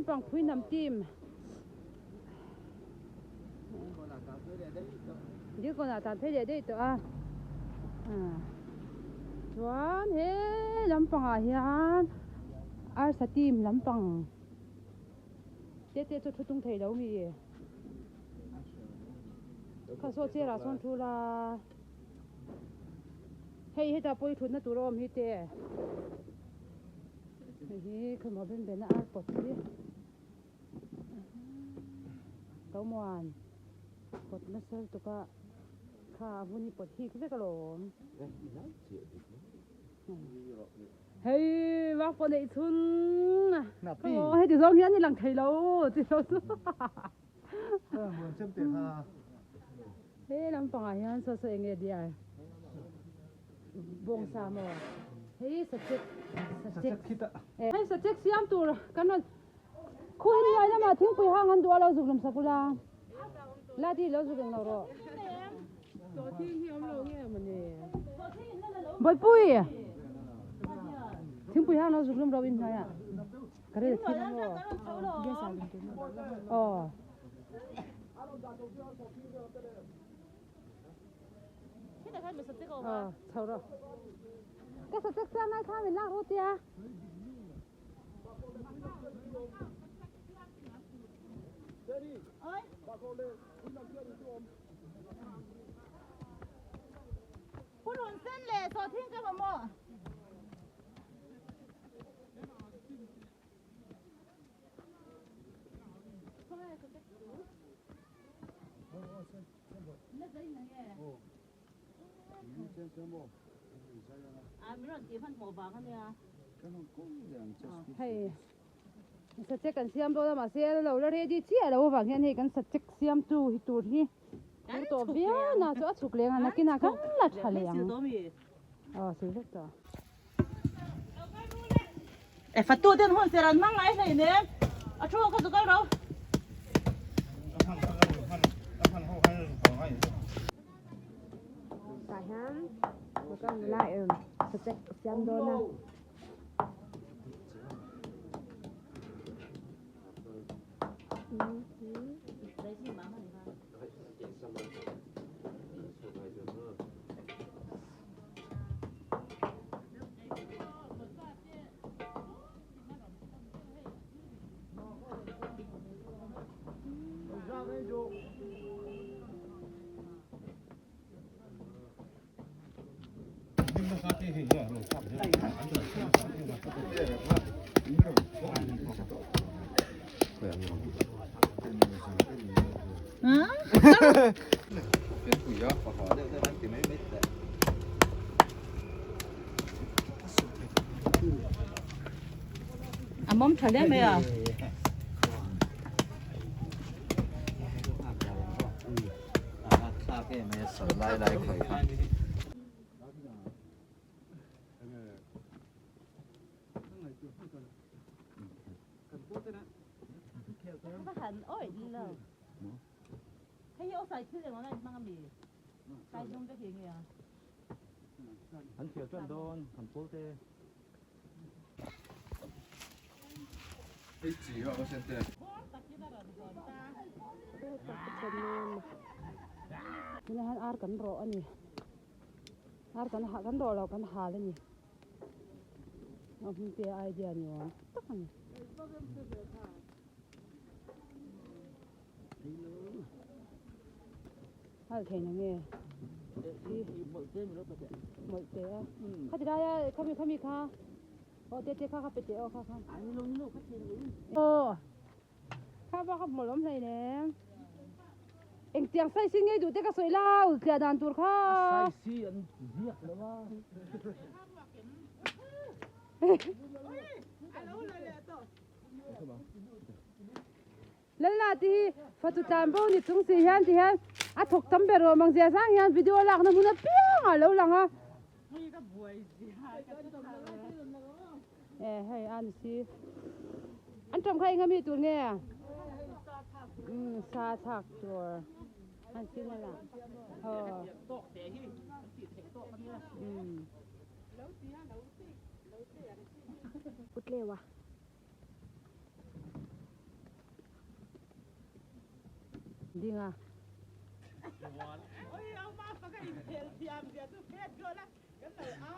lampang phuihnam team Dilkawnah tan phei leh daih tawh a chuan he lampangah hian arsa team lampang te te chu thu tung thei lo mi kha saw chair ah sawn thu la hei hetah pawh hi thutna tur a awm hi te hei hi khawimawh ben ben a ar pawt hi. Tomuan pawt nasa lutuk a kha a hun hi pawt hik vek alawm. Hei vak pawh neih chhun aw heti zawng hian i lang thei lo ti lo chu he lampangah hian saw saw enge diar bawngsa maw hei sachek sachek hei sachek siam tur kan rawn Khuhin hnuai lamah thingpui hang an duh a lo zuk lawm sak ula. Ladi lo zuk eng lo rawh. Bawihpui! Thingpui hang lo zuk lawm rawh in hnuaiah. Ka rel thil ang aw. Aw. Aw, chho rawh. Ka sachek siam lai kha min lak ru tia. Purun sen leh sawhthing ka mamawh. Hei sachek kan siam dawn a mahse a lo la ready chiah lo avang hian hei kan sachek siam tu hi tur hi tur tawh viau na chu a chhuk leng a nakinah kan la tha leh ang aw sil vek tawh. E fatu ten hun ser an hmang ngai hlei nem a thu ka zu kal ro. Tah hian motor nula em sachek a siam dawn a. A mawm tha hle mai a. An thial chuan dawn kan pawl te. Tunah hian ar kan rawh a ni ar kan ha kan rawh loh kan hal a ni a hmun te idea ni awm tak a ni. Hal thei na nge mawlh te a khati laia khami khami kha aw te te kha kha pe teh aw kha kha aw kha va kha hmawlh awm hlei nem engtiang size in ngei duh te ka sawi la ultliah dan tur kha size hi an ziak lo a Lalna tih hi fatu tlan bo ni chung si hian ti hian a thawk tam ber awm ang zia zang hian video lakna hmun apiang ah a lo lang a. E hei a ni si. An tawm kha eng ami tur nge? Um sa thlak tur an sin a lang. Aw. Um. Utlewa. Ding a.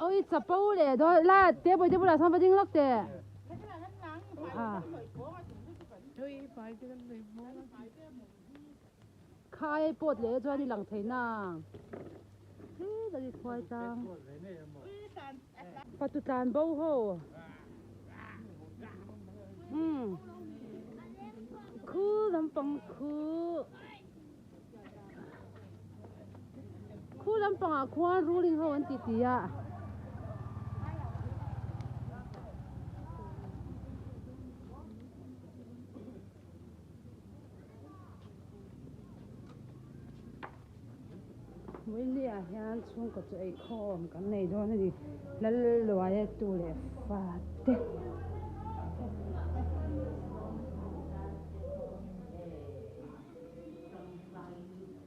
Oi chapo leh dawn la te bawihte bulah sawn va ding lawk teh. Khai pawt leh chuan i lang thei nang. He tak i khuai tlang. Fatu tlan bo ho. Umm. Khu lampang khu. Khu lampangah khuan ruling ho an ti ti a. Vawiinni ah hian chhungkaw chu eikhawm kan nei dawn a ni Lalluaia tu leh fa te.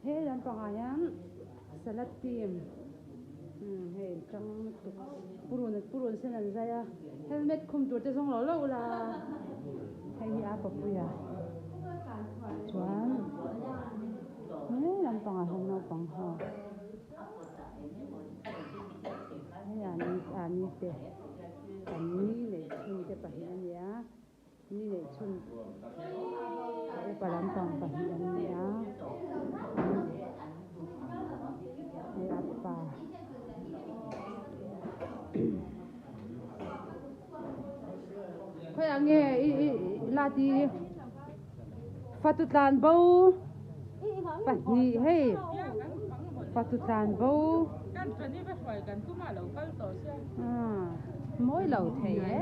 He lampangah hian salad team umm hei tang lutuk purun purun sen an zai a helmet khum tur te zawng lo lo la hei hi a papuia chuan he lampangah hian naupang ho hei an an ni te an ni neih chhun te pahnih a nia. Ni neih chhun a upa lampang pahnih an ni a, hei a pa khawiah nge i i la ti fatu tlan bo pahnih hei fatu tlan bo Mawi lo thei e.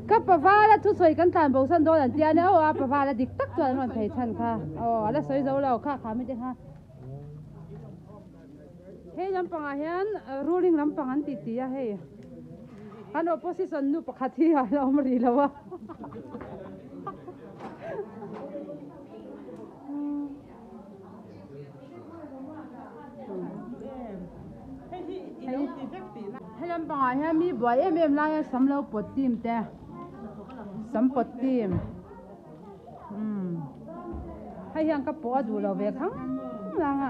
Ka pavala thusawi kan tlan bo san dawn an tia nia aw a pavala dik tak chuan an rawn phei chhan kha aw a la sawi zo lo kha kha mite kha. Hei lampangah hian ruling lampang an ti ti a hei kan opposition nu pakhat hi a la awm rih lo a. He lampangah hian mi buai em em laia sam lo pawt team te sam pawt team umm hei hian ka pawh a duh lo ve khang lang a.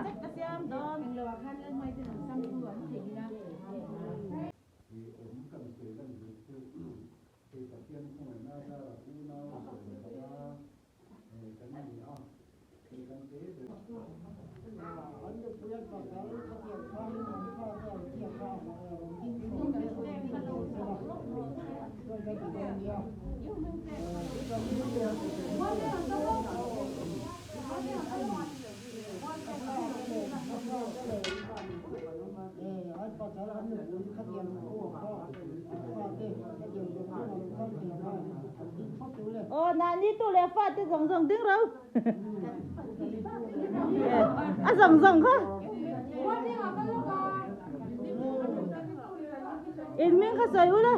Aw nahni tu leh fa te zawng zawng ding ro a zawng zawng kha in hming kha sawi ula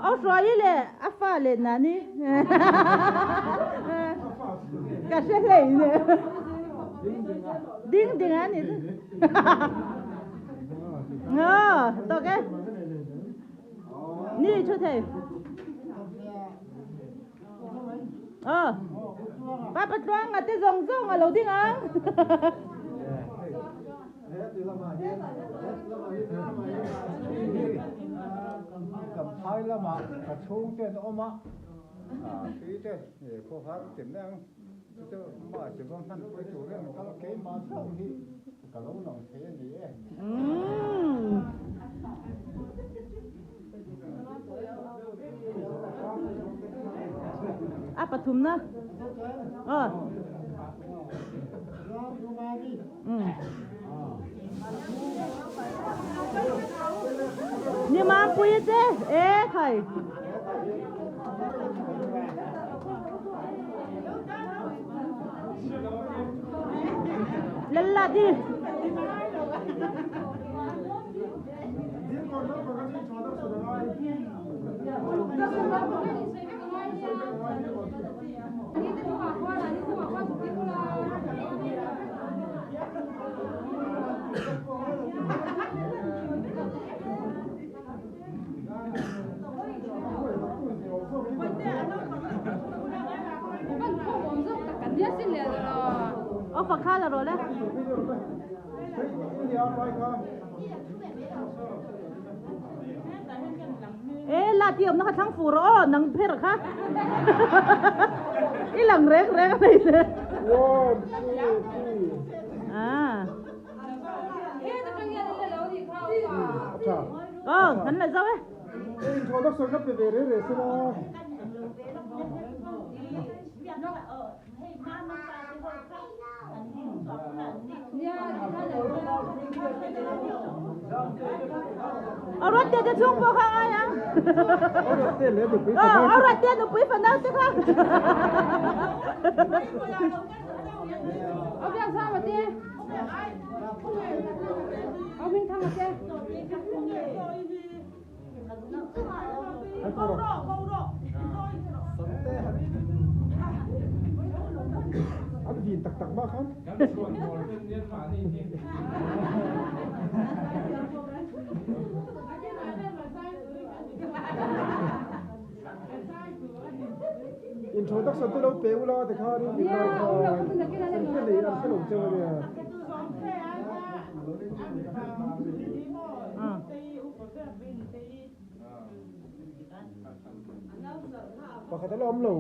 Aw hruai leh a fa leh nani ka hre hlei ne ding ding a ni aw tawk e ni thu thei aw pa patluanga te zawng zawng a lo ding ang. Champhai lamah ka chhungte an awm a, tui te khawhar ti mai ang, chu chu mah chi va hmanpui turin an kal keimah chauh hi ka lo lang thei a ni e. A pathumna aw. Ni Mampui che e khai. Lalla di. sin le lo. Aw fa kha la rawh le. E la ti awmna kha thlang fu rawh aw nang pher kha. I lang reng reng a nei le. One, two, three. Ah. Acha. Aw, kan la zo e. Introduction ka pe ve re re sela. Aw ruat te te chhung pawh kha ngai ang. Aw ruat te leh nupui fanau. Aw ruat te nupui fanau te kha. Aw biak zam te. Aw hming thang te. An vin tak tak ma khan. Introduction te lo pe ula te kha rin in lai kha. An hre nei an hre lo cheu ania. Pakhat a la awm lo.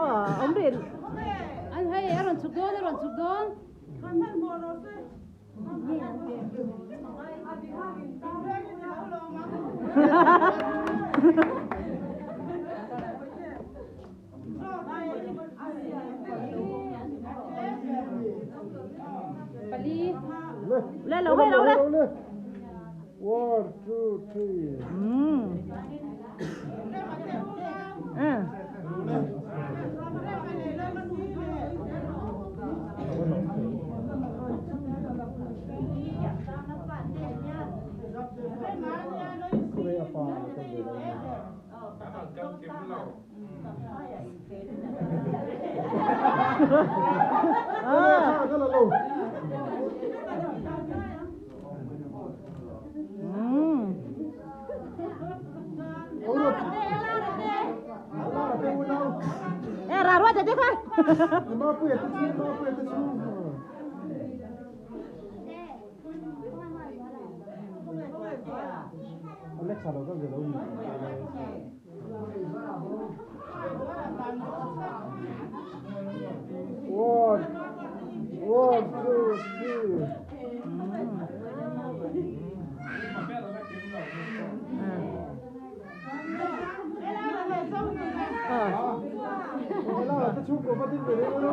Aw awm rih. An hei a rawn chhuk dawn a rawn chhuk dawn. Pali. Le lo hei lo le. One, two, three. Khuai a pa lo kan ve lo. Ah, ka la lo. E ra ruat te kha. Ma pui te chu, ma pui te chu. Alexa lo ka ve lo ni. One, one, two, three. La te chu ko pa tin ve lo.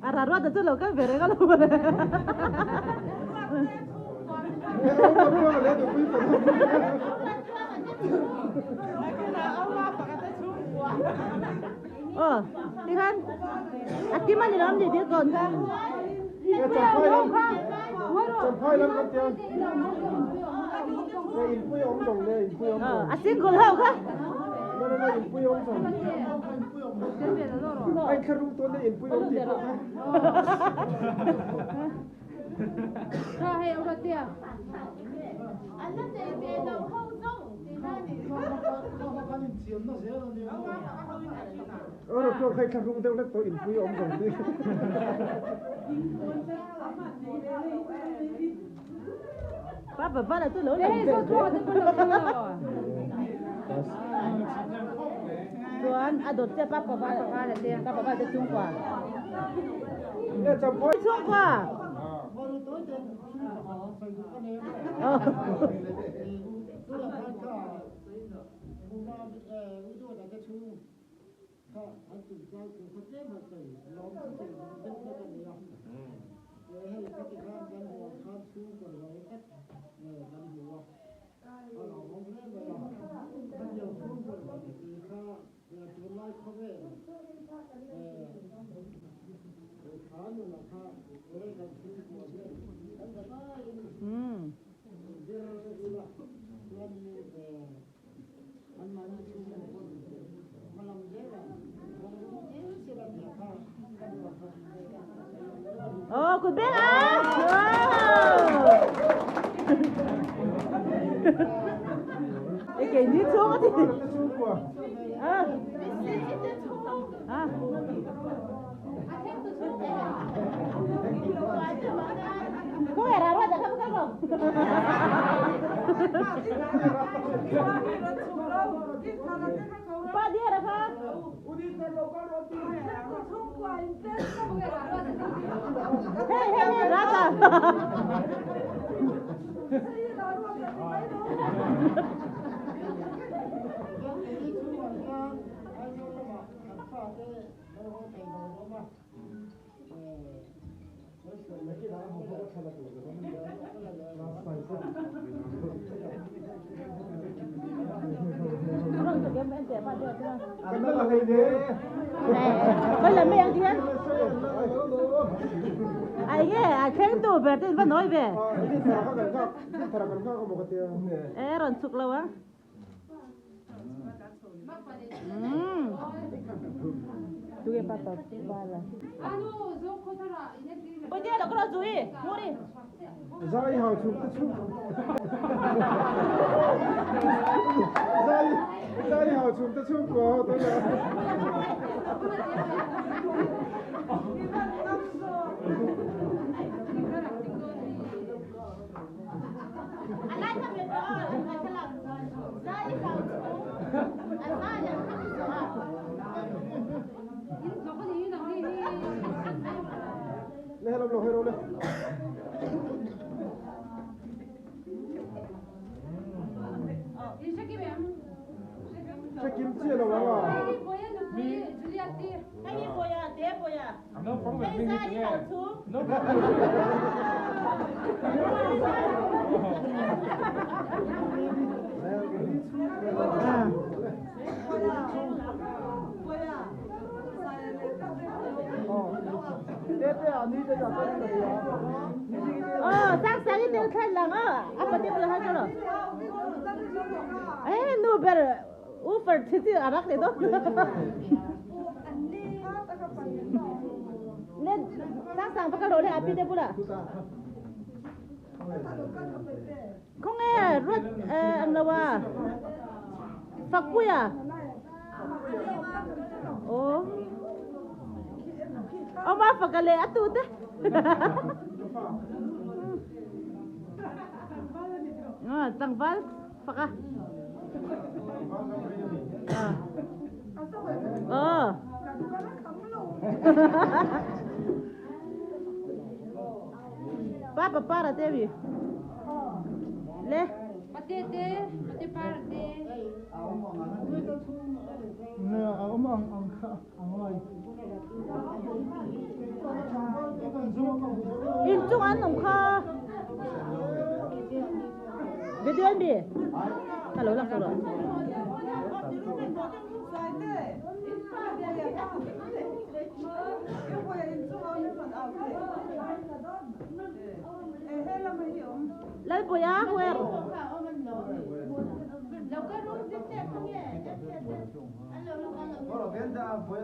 A ra ruat chu lo kal ve reng a lo. Aw, tikhan a kim a ni lawm ni dil kawn kha. Champhai lam kan tia. Le inpui awm zawng le inpui awm zawng. A single ho kha. Le le le inpui awm zawng. Ai thla rum tawn le inpui awm tih pawh kha. Kha hei awm tia. Aro pawh khai thla rum deuh hlek tawh inpui awm zawng tih. Pa pa pa la chu lo Hei zo chuang te pawh lo. Chuan a dawt che pa pa pa la te pa pa pa te chhungkua. Le champhai. Chhungkua. Aw kut beng a. E ke ni chung a ti. Ah. Ah. Ko era ro da ka ka ro. Pa dia ra kha. Hey hey hey Raja. Bây giờ mấy anh chị em ai nghe ai khen tu ber tin va nói về ê ron chuk lo á 두개 빠빠 발라. 어디야 나 그러 주이 머리. Zai hau chhum te chhum. Zai zai hau chhum te chhum ko to na. Le lo lo le. Che kim chi lo wa. No problem, mình nghe. No problem. Ờ, sáng sáng cái tiếng khen là ngó, à bà tiếng là hai cái rồi. Ê, nu ber, u fer thì thì arak này đó. Nên sáng sáng bắt đầu lên api đây bula. Không nghe, ruột anh là wa. Phật bùi à? Ồ. Ông ba Phật cái lệ atu thế. À, tăng val Phật à? Ờ. Pa pa para te bi. Le. Patete, pate parte. Ne a om ang ang kha ang ai. In chung an nong kha. Video anh bi. Hello lạc rồi. Lấy bùi á, quẹt.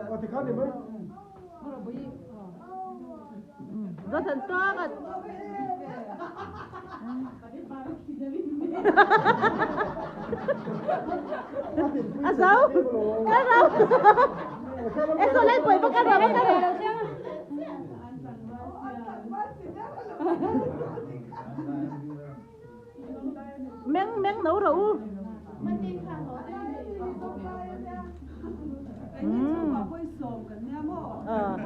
Ờ thì khát đi mấy. Rất thần to cả. À sao? Cái đâu? Em có lên bùi bắt cái rồi bắt cái rồi. Miếng miếng nấu rượu. Ờ.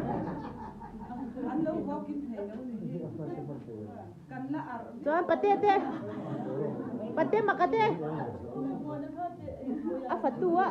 Cho pate te. Pate makate. A fatua.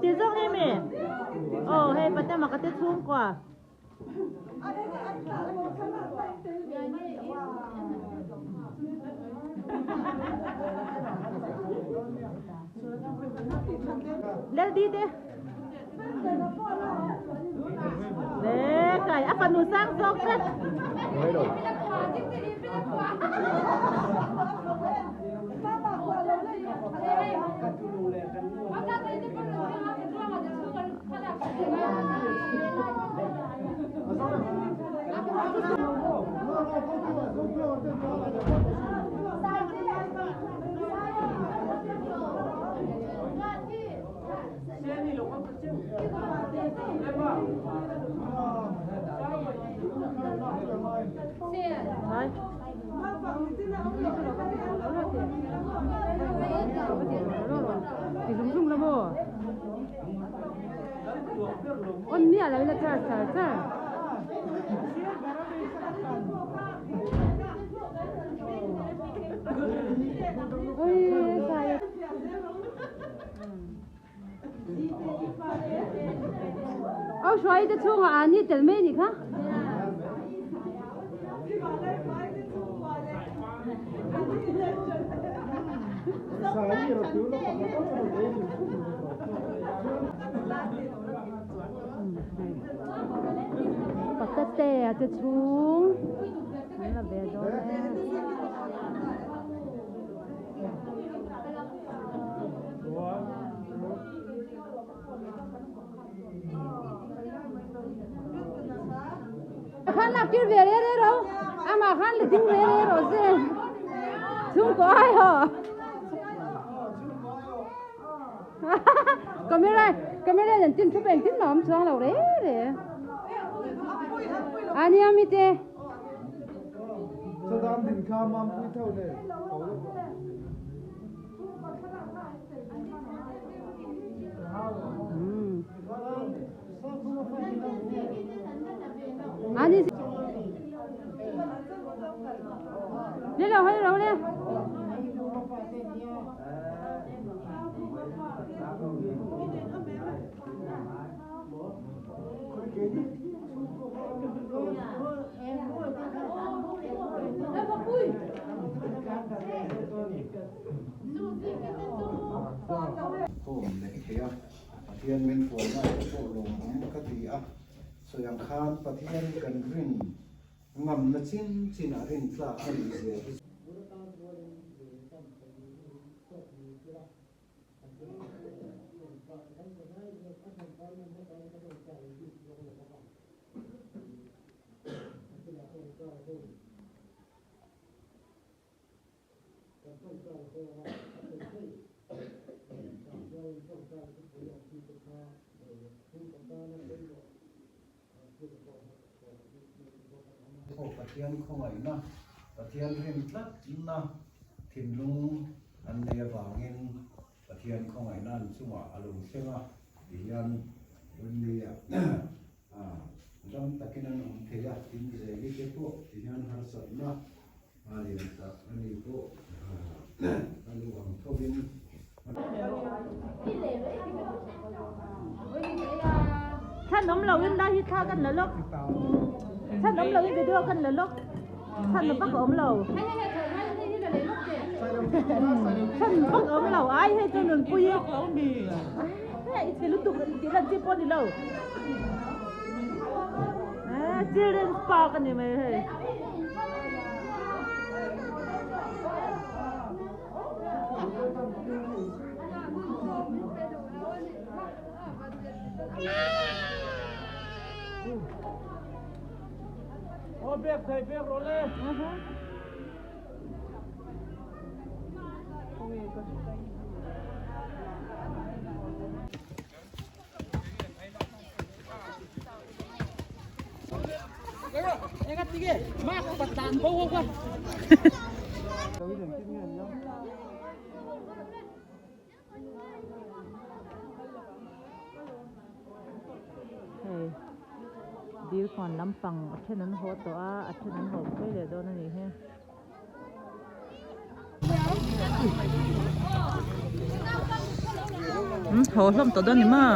Chị Dương đi Mama ka te chhungkua. Leldi te. Le kai a fanu sang zawk tlat. Ti zung zung la maw? On miah lo in a char char char. Oi sai. Au hruai te chhungah an ni tel mai ni kha. Patate a te chhung an la ve dawn e. Khan lak tir ve re re ro ama khan le ding re re ro se chung ko ai ho camera camera nan tin thu peng tin nom chuang lo re re ani ami te Sadam din kha mam pui thau ne. Ani le lo hai ro le. Khawm leh thei a, Pathian min fuaina te pawh lawmawm ka ti a, sawi ang khan Pathian kan rin ngamna chin chin a rin tlak a nih zia hi chu. Aw Pathian khawngaihna, Pathian rin tlatna thinlung an nei avangin Pathian khawngaihna an chungah a lo thleng a ti hian Bunny-a ram takin an awm thei a, tin Zeli te pawh ti hian harsatna a lian tak a ni pawh a nu ang thovin Chhan awm loin lai hi thla kan la lawk. Chhan awm loin video kan la lawk. Chhan vak awm lo. Chhan vak awm lo. Ai hei chu nunpui i. Hei i chhe lutuk tih lan chi pawh ni lo. Children's park a ni mai hei. Ô bek thei bek rawh le. Hei dil khuan lampang a then an haw tawh a a then an haw phei leh dawn a nih hi. Haw hlawm tawh dawn ni maw?